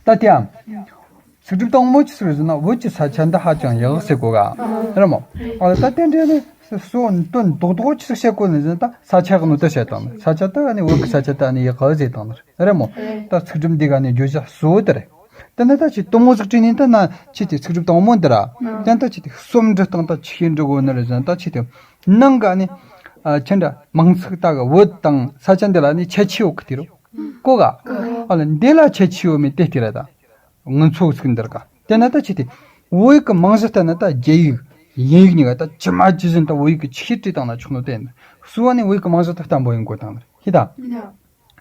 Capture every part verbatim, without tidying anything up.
ད་དེའམ། ཚིག་གྲུབ་དང་པོ་ཆི་ཟིག་རེད་ཟེར་ན། བོད་ཀྱི་ས་ཆ་འདི་ཧ་ཅང་ཡག་ཟེར་གོ་ག་རེད་མོ། ཨ་ད་དེ་འདྲ་ནི་གཙོ་བོ་དོན་རྡོག་རྡོག་ཆི་ཟིག་བཤད་གོ་ནི་ཟེར་ན། ད་ས་ཆ་ཡག་ནོ་ད་བཤད་བཏང་ནི། ས་ཆ་ད་ནི་བོད་ཀྱི་ས་ཆ་ད་ནི་ཡག་ག་ཟེར་བཏང་ནི་རེད་མོ། ད་ཚིག་གྲུབ་འདི་ག་ནི་བརྗོད་བྱ་གཙོ་བོ་དེ་རེད། དེ་ནི་ད་ཆི་དེ་མོ་ཟིག་བྲིས་ནི། ད་ན་ཆི་དེ་ཚིག་གྲུབ་དང་པོ་འདི་ར། དེ་ད་ཆི་དེ་གསུམ་འབྲི་སྟངས་ད་ཆི་འབྲི་གོ་ནི་རེད་ཟེར་ན། ད་ཆི་དེ་ནང་ག་ནི་ཨ་ཆི་འདྲ་མིང་ཚིག་ད་ག་བོད་དང་ས་ཆ་འདི་ལ་ནི་ཁྱད་ཆོས་ཡོད་གི་དེ་རུ། གོ་ག་ཨ་ལ་འདི་ལ་ཁྱད་ཆོས་ཡོད་མེད་དེ་ལྟོས་ར་ད། ངུ་ཚོ་ཚིག་འདིར་ག་དེ་ན་ད་ཆི་དེ་བོད་ཡིག་གི་རྨང་གཞི་ལྟར་ན་ད་རྒྱ་ཡིག་དབྱིན་ཡིག་གཉིས་ཀ་ད་ཇི་མ་ཇི་བཞིན་ད་བོད་ཡིག་གི་ཆི་བྲིས་བཏང་ན་ཆོག་ནོ་དེ་ཡིན། གཙོ་བོ་ནི་བོད་ཡིག་གི་རྨང་གཞི་ད་བརྟན་པོ་ཡིན་དགོས་བཏང་ནི་རེད། ཤེས་ད།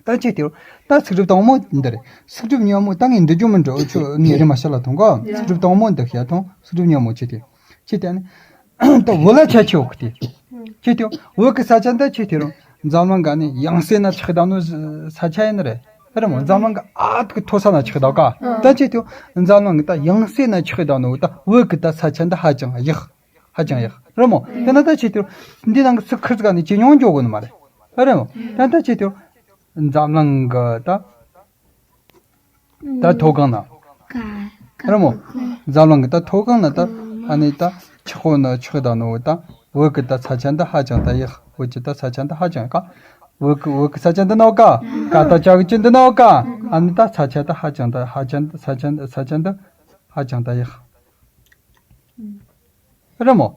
ད་ཆི་དེ་ད་ཚིག་གྲུབ་དང་པོ་འདི་རེད། ཚིག་གྲུབ་གཉིས་པ་མོ་ད་ངས་འབྲི་རྒྱུ་མི་འགྲོ། འུ་ཆོ་ངས་རེ་མ་ཤ་ལ་ཐོང་གོ། ཚིག་གྲུབ་དང་པོ་འདི་ཤ་ཐོང་། ཚིག་གྲུབ་གཉིས་པ་མོ་ཆི་དེ། ཆི་དེ་ནི། ད་བོད་ལ་ཁྱད་ཆོས་ཡོད་གི་དེ། ཆི་དེ་བོད་གི་ས་ཆ་འདི་ཆི་དེ་རུ་འཛམ་གླིང་ག་ནི་ཡང་སེ་ན་ཆགས་བསྡད་ནོ་ས་ཆ་ཡིན་ནི་རེད། རེད་མོ། འཛམ་གླིང་གི་ཨ་ཐུག་མཐོ་ས་ན་ཆགས་བསྡད་ག་ད་ཆི་དེ་འཛམ་གླིང་གི་ད་ཡང་སེ་ན་ཆགས་བསྡད་ནོ་ད་བོད་གི་ད་ས་ཆ་འདི་ཧ་ཅང་ཡག་ཧ་ཅང་ཡག་རེད་མོ། དེ་ན་ད་ཆི་དེ་འདི་ནང་གི་ཚིག་ཁུར་ཙིག་ག་ནི་ཇེ་ཉུང་འགྱོ་གོ་ནི་མ་རེད། རེད་མོ། དེ་ན་ད་ཆི་དེ་འཛམ་གླིང་གི་ད་ད་མཐོ་སྒང་ན། རེད་མོ། འཛམ་གླིང་གི་ད་མཐོ་སྒང་ན་ད་ཨ་ནི་ད་ཆགས་གོ་ནི་ཆགས་བསྡད་ནོ་ད་བོད་གི་ད་ས་ཆ་འདི་ཧ་ཅང་ད་ཡག་བོད་ཀྱི་ད་ས་ཆ་འདི་ཧ་ཅང་ཡག་ག་བོད་གི་བོད་གི་ས་ཆ་འདི་ན་ཡོད་ག་ག་ད་ཅག་གི་ཅི་འདི་ན་ཡོད་ག་ཨ་ནི་ད་ས་ཆ་ད་ཧ་ཅང་ད་ཧ་ཅང་ད་ས་ཆ་འདི་ས་ཆ་འདི་ཧ་ཅང་ད་ཡག་རེད་མོ།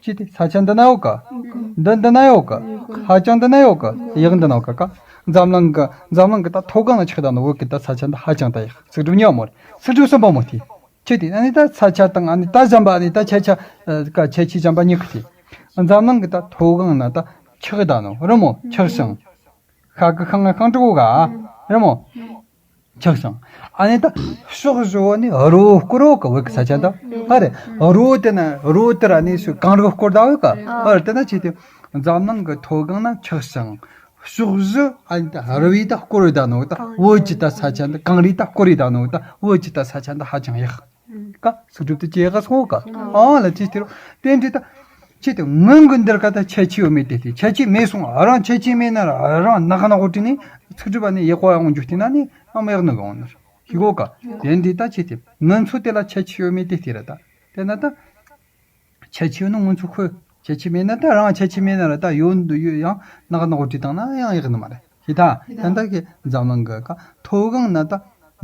ཅི་དེ་ས་ཆ་འདི་ན་ཡོད་ག་འདི་འདི་ན་ཡོད་ག་ཧ་ཅང་འདི་ན་ཡོད་ག་ཡག་འདི་ན་ཡོད་ག་ག་འཛམ་གླིང་གི་འཛམ་གླིང་གི་ད་མཐོ་སྒང་ན་ཆགས་བསྡད་ནོ་བོད་གི་ད་ས་ཆ་འདི་ཧ་ཅང་ད་ཡག་ཚིག་གྲུབ་གཉིས་པ་མོ་རེད། ཚིག་གྲུབ་གསུམ་པ་མོ་དེ། ཆི་དེ་ཨ་ནི་ད་ས་ཆ་དང་ཨ་ནི་ད་གཞན་པ་ཨ་ནི་ད་ཁྱད་ཆོས་ཨ་ག་ཁྱད་ཆོས་གཞན་པ་གཉིས་གི་དེ། འཛམ་གླིང་གི་ད་མཐོ་སྒང་ན་ད་ཆགས་བསྡད་ནོ་རེད་མོ། ཆགས་ཤིང་། ཤ་གི་ཤིང་ང་ཤིང་འབྲི་གོ་ག་རེད་མོ། ཆགས་ཤིང་། ཨ་ནི་ད་ཕྱོགས་བཞི་བོ་ནི་རི་བོ་བསྐོར་ཡོད་ག་བོད་གི་ས་ཆ་ད། ཨ་རེད། རི་བོ་དེ་ན་རི་བོ་དེ་ར་ནི་སུ་གངས་རི་བསྐོར་བསྡད་ཡོད་ག་ཨ་རེད། དེ་ན་ཆི་དེ་འཛམ་གླིང་གི་མཐོ་སྒང་ན་ཆགས་ཤིང་། ཕྱོགས་བཞི་ཨ་ནི་ད་རི་བོས་ད་བསྐོར་བསྡད་ནོ་ད་བོད་ཀྱི་ད་ས་ཆ་འདི་གངས་རིས་ད་བསྐོར་བསྡད་ནོ་ད་བོད་ཀྱི་ད་ས་ཆ་འདི་ཧ་ཅང་ཡག་ག་ཚིག་གྲུབ་དེ་ཇེ་ཡག་སོང་ག་ཨ་ལ་ཆི་དེ་རུ་དེ་འདྲ་ད། ཆི་དེ་སྔོན་གི་འདིར་ག་ད་ཁྱད་ཆོས་ཡོད་མེད་དེ་དེ་ཁྱད་ཆོས་མེད་སོང་། རང་ཁྱད་ཆོས་མེད་ན་ར་རང་ནག་ནག་པོ་བྲིས་ནས་ཚིག་གྲུབ་པ་ནི་ཡག་པོ་ཡོང་རྒྱུ་བལྟས་ན་ནི་ཨ་མ་ཡག་ནི་གང་ནི་ཤི་གོ་ག་དེ་འདི་ད་ཆི་དེ་སྔོན་ཚོ་དེ་ལ་ཁྱད་ཆོས་ཡོད་མེད་དེ་དེ་ར་ད། དེ་ན་ད་ཁྱད་ཆོས་ནི་སྔོན་ཚོ་ཁོ་ཁྱད་ཆོས་མེད་ན་ད་རང་ཁྱད་ཆོས་མེད་ན་ར་ད་ཡོད་འདུག་ཡོད་ཡང་ནག་ནག་པོ་བྲིས་བཏང་ན་ཡང་ཡག་ནི་མ་རེད། ཤེས་ད། ད་ལྟ་གི་འཛམ་གླིང་གི་ཀ་མཐོ་སྒང་ན་ད་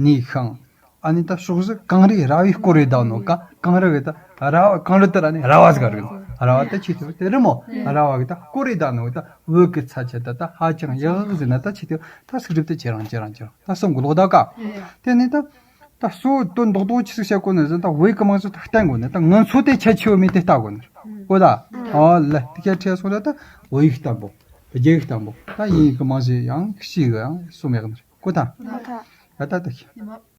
ནི་ཤིང་། ཨ་ནི་ད་ཕྱོགས་བཞི་གངས་རིས་ར་བས་བསྐོར་རེ་བསྡད་ནོ་ཀ་གངས་རི་གི་ད་ར་བ་གངས་རི་དེ་ར་ནི་ར་བ་ཟིག་རེད། ར་བ་ད་ཆི་ཐུབ་དེ་རི་མོ་ར་བ་གི་ད་བསྐོར་རེ་བསྡད་ནོ་ད་བོད་གི་ས་ཆ་ད་ད་ཧ་ཅང་ཡག་ཟེར་ན་ད་ཆི་ཐུབ་ད་ཚིག་གྲུབ་དེ་ཁྱེད་རང་ཁྱེད་རང་ཁྱེད་རང་ད་གསུང་གི་ལོག་ད་ཀ་དེ་ནི་ད་ད་གཙོ་བོ་དོན་རྡོག་རྡོག་ཆི་ཟིག་བཤད་དགོས་ནི་ཟེར་ན་ད་བོད་གི་རྨང་གཞི་ད་བརྟན་དགོས་ནི་ད་ངན་ཚོ་དེ་ཁྱད་ཆོས་མེད་དེ་ལྟ་དགོས་ནི་གོ་ད་ཨ་ལ་དེ་ཁྱད་ཁྲིད་སོང་ད་ད་བོད་ཡིག་བརྟན་པོ་རྒྱ་ཡིག་བརྟན་པོ་ད་དབྱིན་ཡིག་གི་རྨང་གཞི་ཡང་གཅིག་ཡང་གསུམ་ཡག་ནི་གོ་ད། ད་ད་ད་ཁྱེད།